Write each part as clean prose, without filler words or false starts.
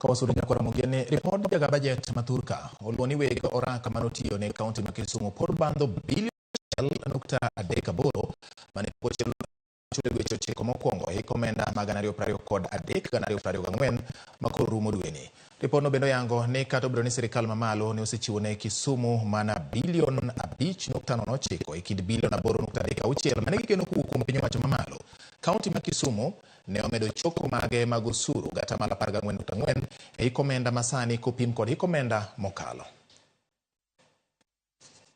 Kawasudo nyaka Ramogi ni ripod jaga budget ma thurka oluwo ni weg orak manotiyo ne kaunti ma Kisumu pod bandho bilion 1.38 mane pok ochul e dweche 9 mokwongo e hik omenda ma 2023 2024 makoro rumo dweni. Ripodno bende oyango ni kata obedo ni sirikal mamalo ne osechiwo ne Kisumu mana bilion 5.09 e kind bilion 8.36 mane gigeno kowuok kuom piny owacho mamalo, kaunti ma Kisumu ne omedo choko mage mag osuru gi atamalo 14.4 e hik omenda masani kopim kod hik omenda mokalo.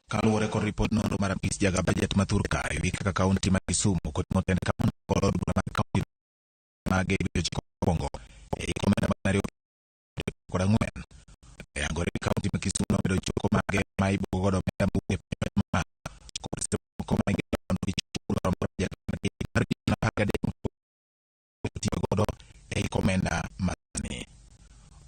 Kaluwore kod ripod nonro mar apis jaga budget ma thurka e wi kaka kaunti ma Kisumu koting'o tend kaunti kod od bura mar kaunti mage e dweche 9 mokwongo e hik omenda mar 2024, oyangore ni kaunti ma Kisumu nomedo choko mage ma ibuogo godo omenda mowuok e piny owacho mamalo kod seche moko ma igeno mondo gichul dwaro mar budget mar bilion 13 otiyo godo e hik omenda masani.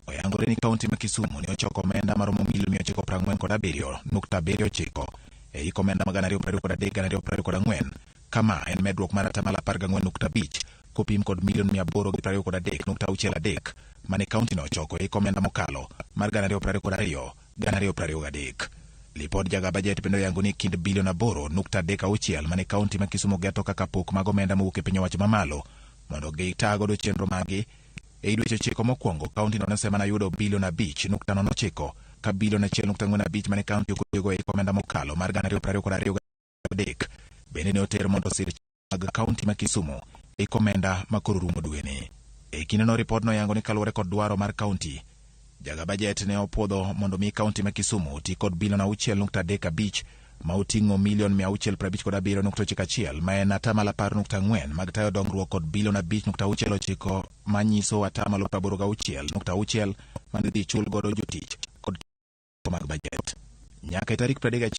Oyangore ni kaunti ma Kisumu ne ochoko omenda maromo milion 947.79 e hik omenda ma 2023 2024, kama en medruok mar atamalo 14.5 kopim kod milion 823.63 mane kaunti no ochoko e hik omenda mokalo mar 2022 2023. Lipod jaga budget bende oyango ni kind bilion 8.36 mane kaunti ma Kisumu geto kaka pok mag omenda mowuok e piny owacho mamalo mondo gita godo chenro maggi e dweche 9 mokwongo, kaunti no nosemana yudo bilion 5.09 ka bilion 1.45 mane kaunti ok otiyogo e hik omenda mokalo mar 2022 3 bende ne oter mondo osir mag kaunti ma Kisumu e hik omenda ma koro rumo dweni. E kindeno ripodno oyango ni kaluwore kod dwaro mar kaunti, jaga budget ne opuodho mondo mi kaunti ma Kisumu oti kod bilion 6.35 ma oting'o milion 657.91 ma en atamalo 10.4 mag tayo dongruok kod bilion 5.69 manyiso atamalo 86.6 mane idhi chul godo jotich kod mag budget. Nyaka e tarik 31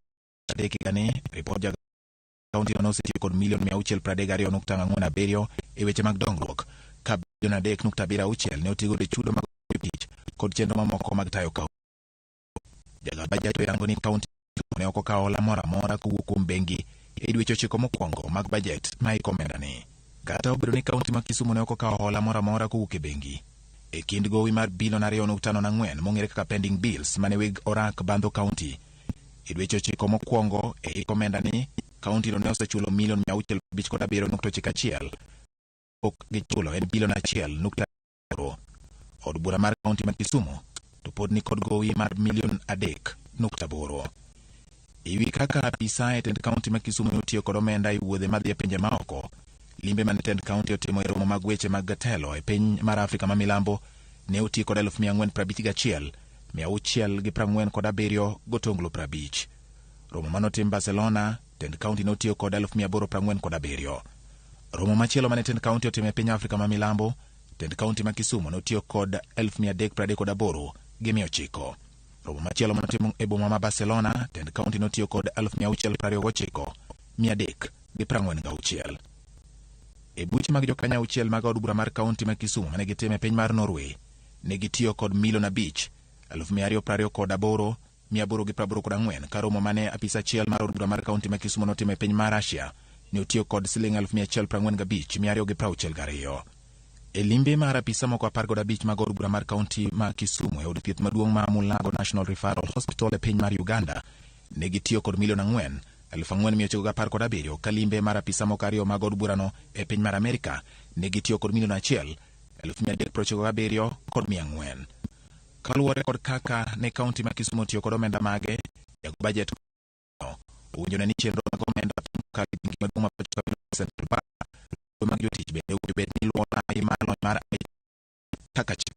higani, ripod jaga kaunti no nosetiyo kod milion 632.47 e weche mag dongruok, ka bilion 3.76 ne otigodo e chudo mag jotich kod chenro mamoko mag tayo kaunti. Jaga budget oyango ni kaunti ne ok okawo hola moro amora kowuok kuom bengi e dweche 9 mokwongo mag budget ma hik omenda ni. Kata obedo ni kaunti ma Kisumu ne ok okawo hola moro amora kowuok e bengi, e kind gowi mar bilion 2.04 mong'ere kaka pending bills mane weg orak bandho kaunti e dweche 9 mokwongo e hik omenda ni, kaunti no ne osechulo milion 657.91, pok gichulo en bilion 1.8. Od bura mar kaunti ma Kisumu to pod ni kod gowi mar milion 3.8. E wi kaka apisa e tend kaunti ma Kisumu ne otiyo kod omenda e wuodhe madhi e pinje maoko, limbe mane tend kaunti otimo e romo mag weche mag telo e piny mar Afrika ma Milambo ne oti kod 451,647 gotonglo 50. Romo manotim Barcelona, tend kaunti notiyo kod 847. Romo machielo mane tend kaunti otimo e piny Afrika ma Milambo, tend kaunti ma Kisumu notiyo kod 338,900. Romo machielo manotim e boma ma Barcelona, tend kaunti notiyo kod 629,346. E buche mag jokanyo 6 mag od bura mar kaunti ma Kisumu mane gitimo e piny mar Norway, ne gitiyo kod milion 5,228,884, ka romo mane apisa achiel mar od bura mar kaunti ma Kisumu notimo e piny mar Russia ne otiyo kod siling 145,262. E limbe mar apisa moko 15 mag od bura mar kaunti ma Kisumu e od thieth maduong' ma Mulago National Referral Hospital e piny mar Uganda, ne gitiyo kod milion 4,4917, ka limbe mar apisa moko 2 mag od burano e piny mar Amerika ne gitiyo kod milion 1,397,400. Kaluwore kod kaka ne kaunti ma Kisumu otiyo kod omenda mage, jago budget owinjo ni chenro mag omenda kokalo e bengi maduong' ma pacho ka Central Bank mag jotich bende owinjo bed ni luwo lai mar lony mar kaka chik.